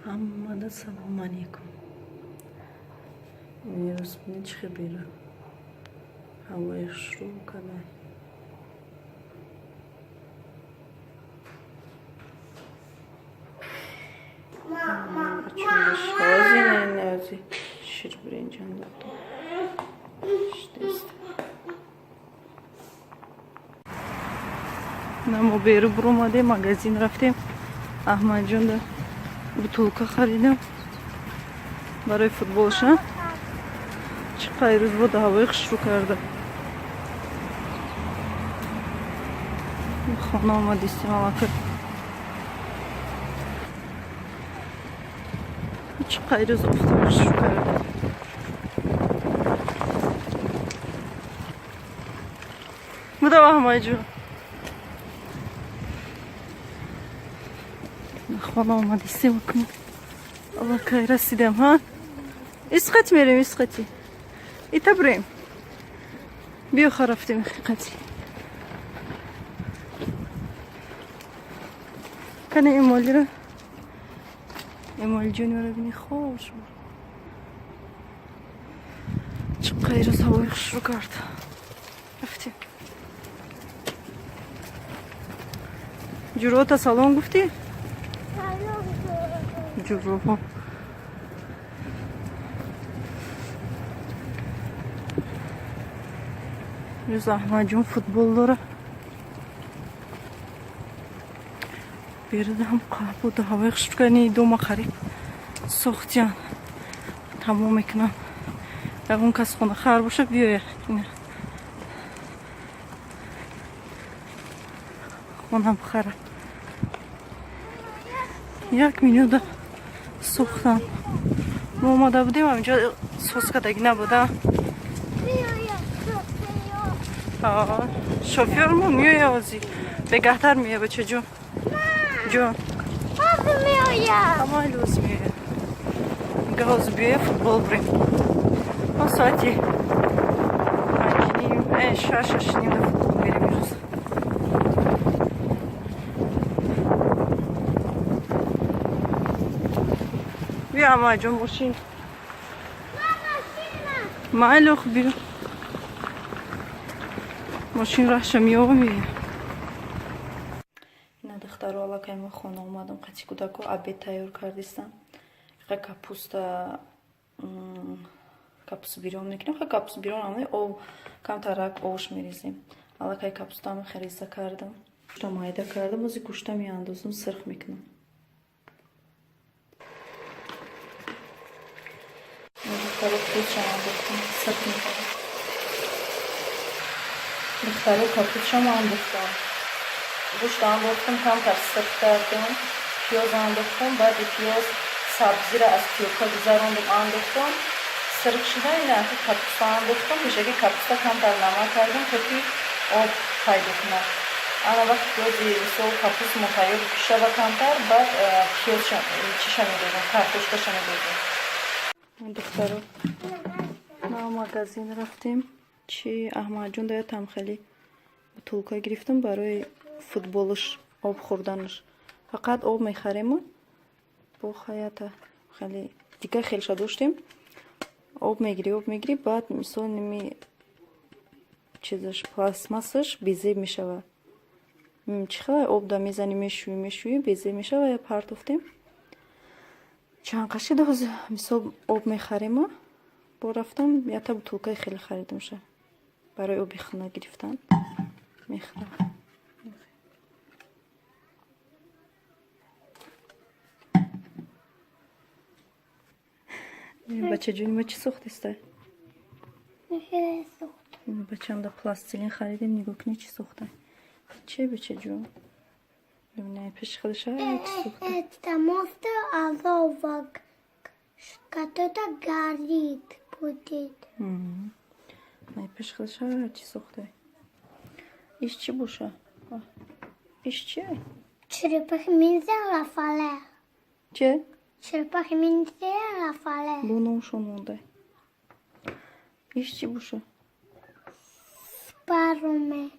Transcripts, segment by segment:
Ҳамада салому алейкум. Имрӯз бинед, чӣ хел бера ҳавои хушрӯ карда. Ҳози ширбиринҷ андохтам. Мо беру буромадем, магазин рафтем. Аҳмадҷонда бутулка харидам барои футболша. Чӣ қадр рӯз бода ҳавои хушрӯ карда. Хона омадистем аллакай. Чӣ қадр рӯз офтоб хушрӯ карда. Будам, Аҳмадҷон. Хона омадистем акну. Аллакай расидем, ҳа? Исқати мерем, исқати. Ита бирем. Биё, ха, рафтем ҳақиқати. Кане Эмолиро. Эмолиҷонро бини, хош. Чӣ қадр рӯз ҳавои хушрӯ кард. Рафтем. Ҷурота салом гуфтӣ? Ҷуроҳо. Рӯз Аҳмадҷон футбол дора. Беруда ҳам буда ҳавои хушрӯ кард. Дома қариб сохтиян. Тамом мекунам. Ягон кас хона хар боша, биёя. Ина. Хонам хара. Як минута сохтам. Мо омада будем, ҳаминҷо соз кардагӣ набуда. Шофёрмо меоя ҳозир. Бегаҳтар меоя, бачаҷон. Ҷон. Ҳамаи лоз меоя. Га ҳозир биёя, футбол бирем. Мо соати 5:30, 6, 6:30 да футбол мерем имрӯз. Биё, Аҳмадҷон, мошин. Майли, ох, биё. Мошин раҳша меёва, меоя. Ина, духтаро, аллакай мо хона омадам, қати кӯдако обед тайёр кардистам. Ха, капуста, капуста бирён мекунем. Ха, капуста бирён ам об камтарак ош мерезем. Аллакай капустаам хереза кардам. Гӯшта майда кардам, ози гӯшта меандозам, сирх мекунам. Духтаро, пӯстшам андохтам, сирх мекунам. Духтаро, капустшам андохтам. Гӯшт андохтам, камтар сирх кардам. Пиёз андохтам, баъди пиёз сабзиро аз тёрка гузарондам, андохтам. Сирх шуда, ина капуста андохтам. Пешаки капуста камтар намак кардам, то ки об пайдо кунад. Ана вақт пиёзи, мисол, капустмо тайёр шава камтар, баъд пиёзша чиша медозам, картошкаша медозам. Духтаро, на магазин рафтем. Чи Аҳмадҷон даятам хеле бутулка гирифтам барои футболаш, об хӯрданаш. Фақат об мехарему бо хаята хеле дигар хелша доштем. Об мегирӣ, об мегирӣ, баъд мисол ними чизаш, пластмассаш безеб мешавад. Чӣ хеле об да мезанӣ, мешӯӣ, мешӯӣ, безеб мешавад, я партофтем. Чанд қашида ҳозир, мисол, об мехарему, бо рафтам ята бутулкаи хеле харидамша. Барои оби хона гирифтан мехӯрам. Бачаҷони ма чӣ сохтиста? Бачам да пластилин харидем, нигоҳ кунед, чӣ сохта. Че, бачаҷон? Бибинай, пеши худаша чӣ сохта. Это моста азовок, который горит будет. Най, пеши худаша чӣ сохта. Иш чӣ боша? Иш чие? Черепахи ниндзя Рафаэль. Че? Черепахи ниндзя Рафаэль. Бо номшон монда. Иш чӣ боша? Спаруме.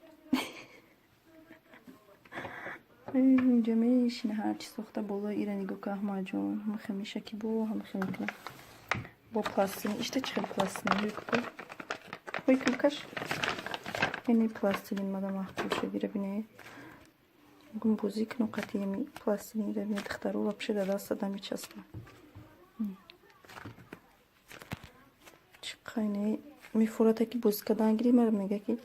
Инҷа мешина, ҳарчи сохта. Болои ира нигоҳ кун, Аҳмадҷон, ҳамахе меша ки бо ҳамахе мекунам бо пластилин. Ишта чӣ хел пластилин? Ҳой ку, ҳой ку, каш. Ини пластилин мада маъқул шуд. Ира бине, гум бозӣ кунам қати ами пластилин. Ира бине, духтаро, вообще да даста дамечаспа. Чӣ қайне мефурата ки бозӣ кардан гири. Мара мега ки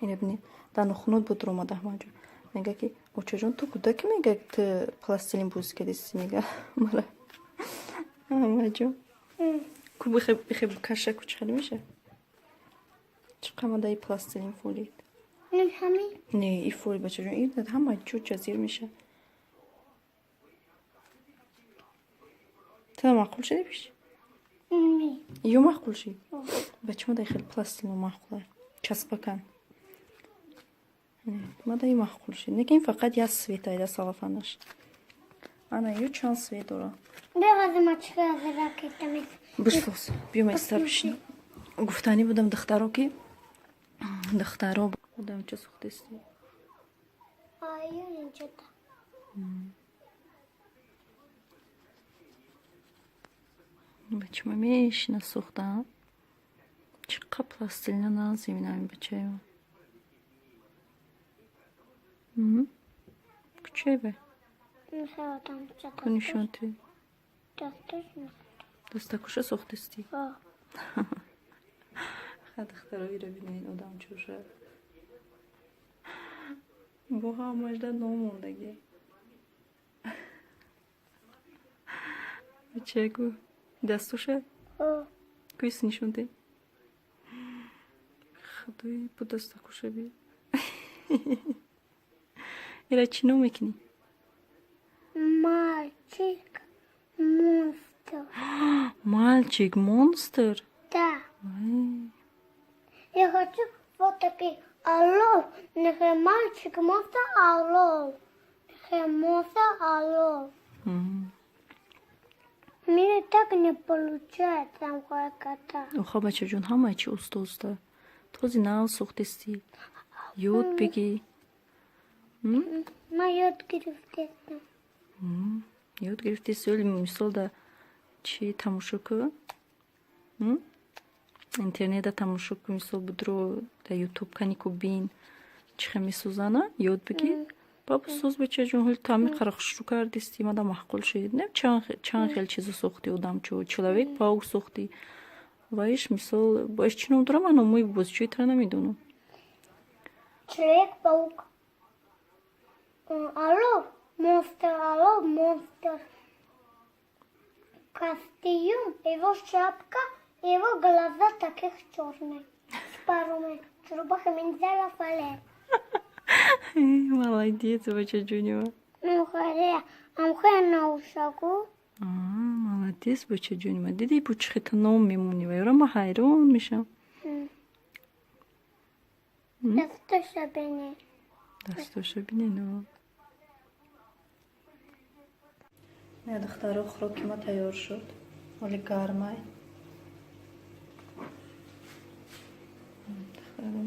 ина бине, дар нохунот буд омад. Аҳмадҷон мега ки: «Очаҷон, ту кӯдаки», мега, «ту пластилин бозӣ кардисти», мега мара. Аҳмадҷон, ку бихе, каша ку, чӣ хеле меша? Чӣ қамада и пластилин фолид? Не, и фолид, бачаҷон, и ҳама ҷо ҷазир меша. Ту маъқул шуди пиш? Ё маъқул шид? Бача, мада хеле пластилин маъқула, часпакан. Мада и маъқул шид, лекин фақат як цвет айда салафанаш. Ана ё чанд цвет дора. Бишпос, биё, майстар бишин. Гуфтанӣ будам, духтаро, ки духтаро, одам ча сухтести? Бачама мешина сухта. Чӣ қа пластилина назиминами бачаё. Кучай бе? Кунишонти. Дастакуша сохтести? Ха, духтаро, ира бинед, одам чӯша. Бо ҳамашда номондагӣ. Бачаку, дастуша? Куйс нишонте? Худои, бо дастакуша би. Ира чӣ ном мекунӣ? Мальчик монстр. Мальчик монстр? Да. Я хочу вот такой орел. Нехай мальчик монстр орел. Нехай монстр орел. Мне так не получается там кота. Оха, бачаҷон, ҳамаи чи уста уста. Този нав сохтести. Ёд бигӣ. Ма ёд гирифтестам. Ёд гирифтести, оли мисол да чӣ тамошо ку? Интернета тамошо ку, мисол будро да Ютуб кани ку, бин чӣ хел месозана, ёд бигӣ. Бабо, соз, бачаҷон, ҳоли тами қара хушрӯ кардисти, мада маъқул шуд. Не, чанд хел чизо сохтӣ, одамчо, человек паук сохтӣ. Ваиш мисол, боиш чӣ ном дорам, ман номои бозичои тара намедонам. Человек паук. Алло, монстр, алло, монстр. Костюм, его шапка, его глаза таких черные. С парами. Черепаха ниндзя Рафаэль. Молодец, бачаҷонима. Молодец, бачаҷонима. Дидӣ, бо чӣ хета ном мемонӣ ва ёра ма ҳайрон мешавам. Дастоша бинед. Дастоша бинед. Не, духтаро, хӯроки ма тайёр шуд. Ҳоли гармай. Духтаро.